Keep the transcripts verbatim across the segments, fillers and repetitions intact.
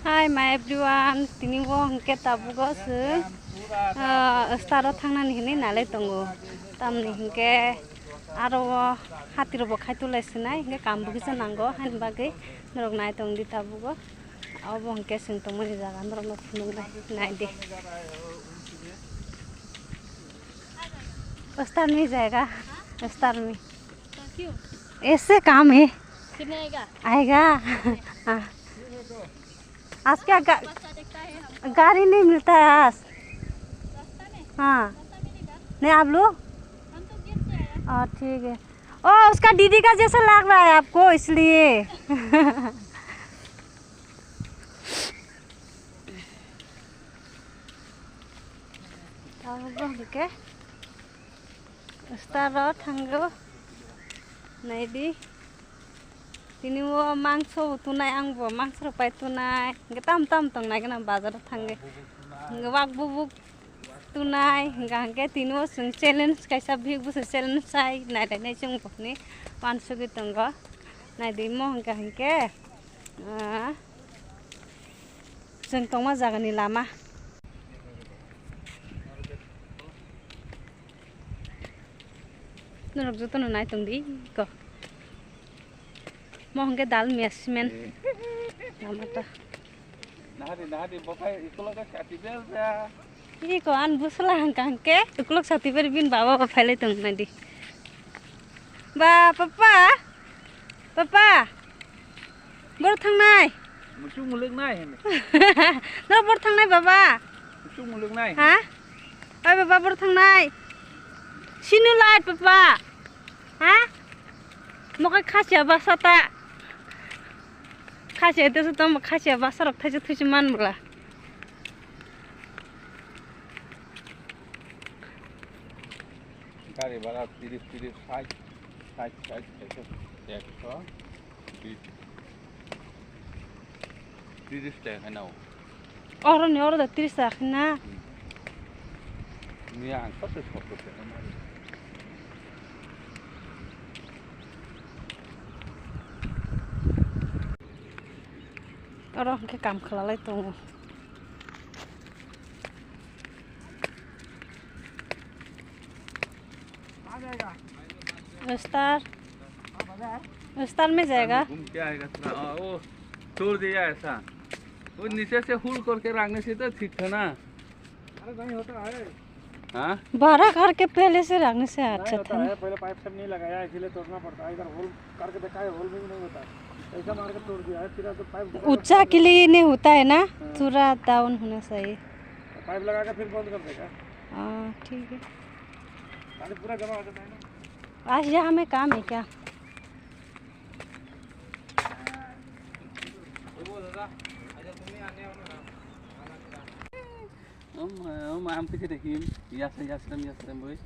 Hi, my everyone, tini bo hwnkhe tabuk o se, ah, start o thangnani hinwi nalai tongo. Tamni hwnkhe aro o hati rok bo khai tulai sinai, hwnkhe kam bo kisa nango, haini bagwi norok nai tongdi tabuk o. Obo hwnkhe chwng tongmani jaga, norokno phunuknai, naidi. Start ni jaga, start ni. Thank you. ऐसे काम है। कितने आएगा? आएगा। हाँ। आज क्या गा-, बच्चा देखता है हम। गाड़ी नहीं मिलता है आज। रास्ता में? हाँ। रास्ता मिलेगा? नहीं, आप लोग? हम तो गेट से आया। हाँ, ठीक है। ओ, उसका दीदी का जैसा लग रहा है आपको, इसलिए। Tabuk hwnkhe start o thango. Naidi. Tini o mangso bo tunai, ang bo mangso rok pai tunai. Hwnkhe tam tam tongnai gana bazar o thangwi. Hwnkhe wak bubuk tunai. Hwnkha hwnkhe tini o chwng challenge kaisa bihik bwswk challenge sai nailainai chwng bo hwnwi uansugwi tongo. Naidi mo hwnkha hwnkhe, ah, chwng tongma jagani lama. Norok jotono nai tongdi ko. Mo hwnkhe Dalmia cement. Eh. Lama ta. Nahadi, nahadi, bokhai ikulo ka kati bel ja. Iko an busla hangka hangke, ukulok sati pari bin baba ba phailai tong nadi. Ba, papa, papa, bor thangnai. Muchung muluk nai hene. No bor thangnai baba. Muchung muluk nai. Ha? Oi baba bor thangnai. Sinu light papa. Ha? Mokai khasia basa ta. Khasia te su tamo khasia basa rok thaisa thuisi man bwla. Gari bhara tiris, tiris, sait, sait, sait, ekso, ekso, bis, tiris taka khe nao. Oro ni oro da tiris taka khe na. Hmm. Ni ang kose sottor taka mari. Oro hwnkhe kam khwlalai tongo. Star, star में जाएगा। घूम के आएगा थोड़ा, हाँ, वो छोड़ दिया ऐसा। वो नीचे से होल करके रखने से तो ठीक था ना। अरे नहीं होता है। हाँ? बड़ा करके पहले से रखने से नहीं अच्छा होता था ना। है, पहले पाइप सब नहीं लगाया, इसीलिए तोड़ना पड़ता है। इधर होल करके देखा है, होल भी नहीं होता। ऐसा मार के तोड़ दिया है, फिर अब तो पाइप ऊंचा के लिए नहीं होता है ना, हाँ। थोड़ा डाउन होना चाहिए। पाइप लगा के फिर बंद कर देगा। हाँ, ठीक है। पानी पूरा जमा हो जाता है ना। आज यहाँ में काम है क्या? Om, om, am tike de him, yasem, yasem, yasem, boi.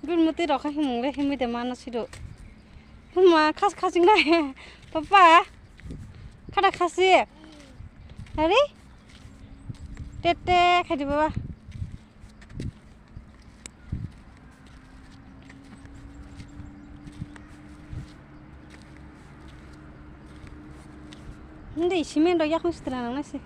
Bil muti rok himung le himui de mano sido. Huma, khas, khasing nai. Papa, khada khasi. Hari? Tete, khai di baba. Hindi, cement rok yakung sitra nang nasi.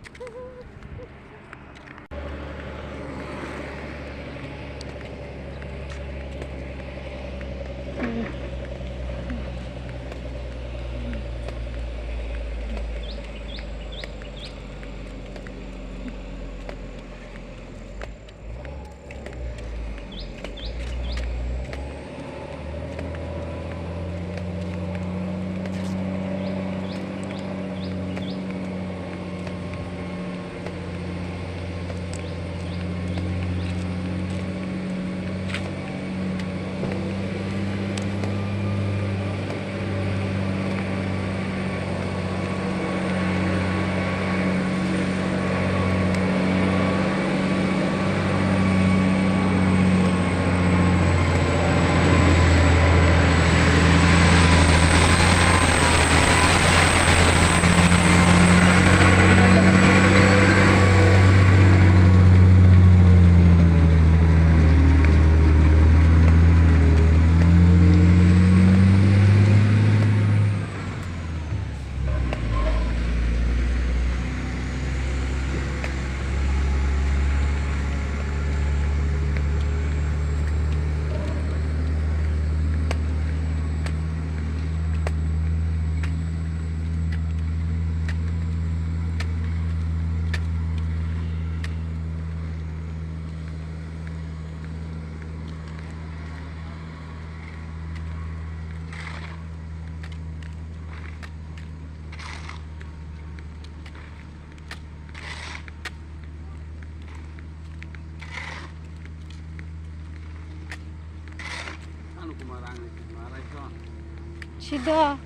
Sido.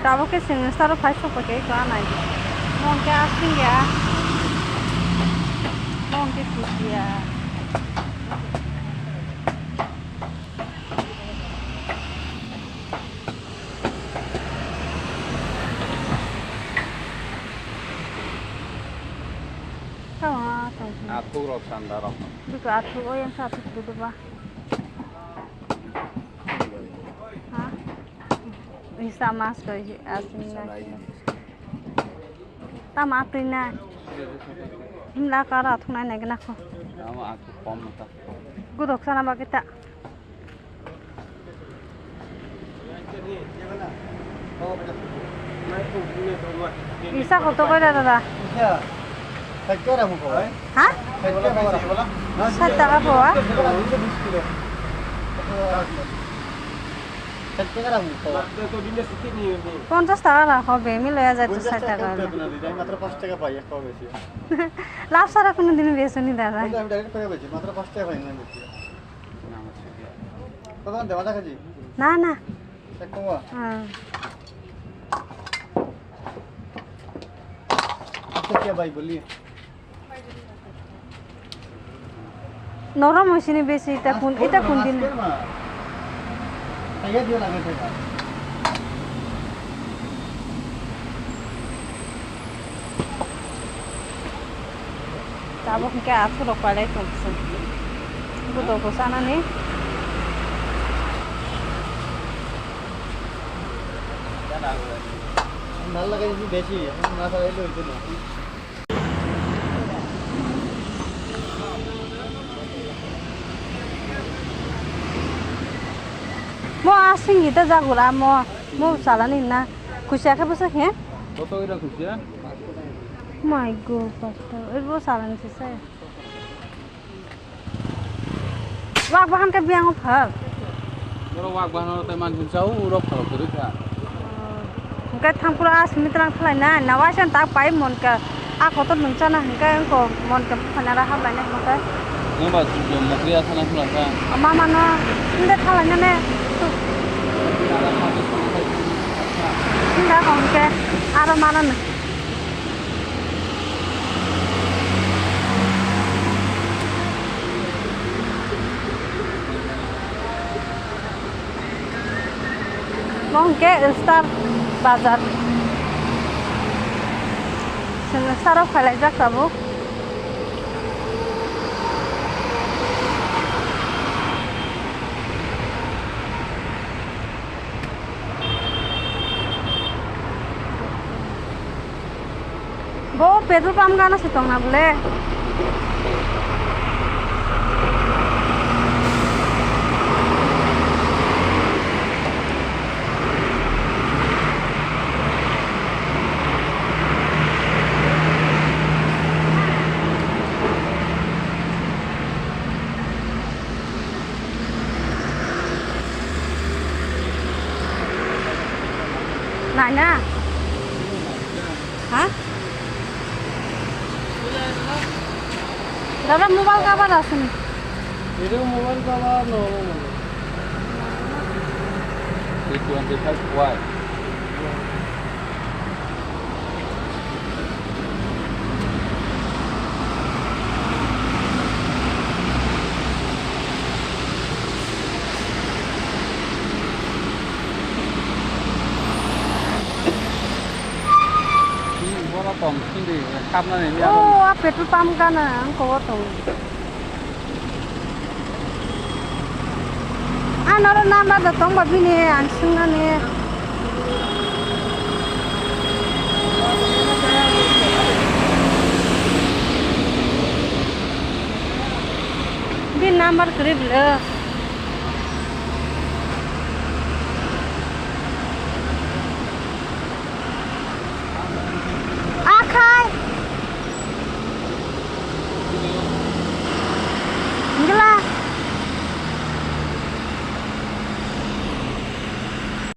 Tabuk khe chwng saro phai sok pai khe eko anai. Mo hwnkhe aswk ya. Mo hwnkhe kuchia. Tamo tong. Athuk rok sanda rok. Duka athuk o yang sa athuk dudu ba. Ha? Isa mas ko asing na. Tamo atwi na. Himla kara athuk nai nai gana ko. Tamo athuk kom ta. Gudok sana ba kita. Isa kotoi da dada? Isa, ষাট টাকা দাম কো। Ha? ষাট টাকা কো। Sat taka powa? বিশ কিলো। ষাট টাকা দাম কো। Ponchash taka rakho, bemi loya jai to sat taka. মাত্র পাঁচ টাকা পাই, এক টাকা বেশি। Lab sara kono din besuni dada. আমি ডাইরেক্ট করে বেশি, মাত্র পাঁচ টাকা পাই না বেশি। কত দাম দেওয়া দেখা জি? Na na. Ekko wa? Hmm. Acha kya bhai, boliye. Norom hoisini besi, ita kun, ita kun din. Kaya dia laga thega. Tabuk hwnkhe athurok pailai tongkhe chwng. Budok bo chanani. Nal lagai si besi, na sa elo itu na. Mo asing ita jagura mo, mo salani na. Kusia khe bwsa khe? Koto ira kusia? My God, pastor. Oi bo salani se se. Wak bahan khe biyang o phal. Boro wak bahan o tai mansin chau uro phal kwrwi kha. Hwnkhe thangphuru a simi twlang khlai nai, na waisa tak pai mon khe a kotor nung chana hwnkhe wngko mon khe buphani aro hap lainai hwnkhe. Nang ba mukri asana khwlangkha. Mama no hinde thalai nane. Hinde hwnkhe aro mana no. Mo hwnkhe Star Bazar. Chwng Star o phailaijak tabuk. Bo petrol pump gana se tongna bole. Naina? Ha? Dada, mobile cover aswkni. Itu mobile cover no. T twenty-five Y. Bono tong sindi kapnani ni. Oh, a petrol pump gana ang kobo tong. Ano ro number da tong ba bini ang sung nani. Bini number kwrwi bwle.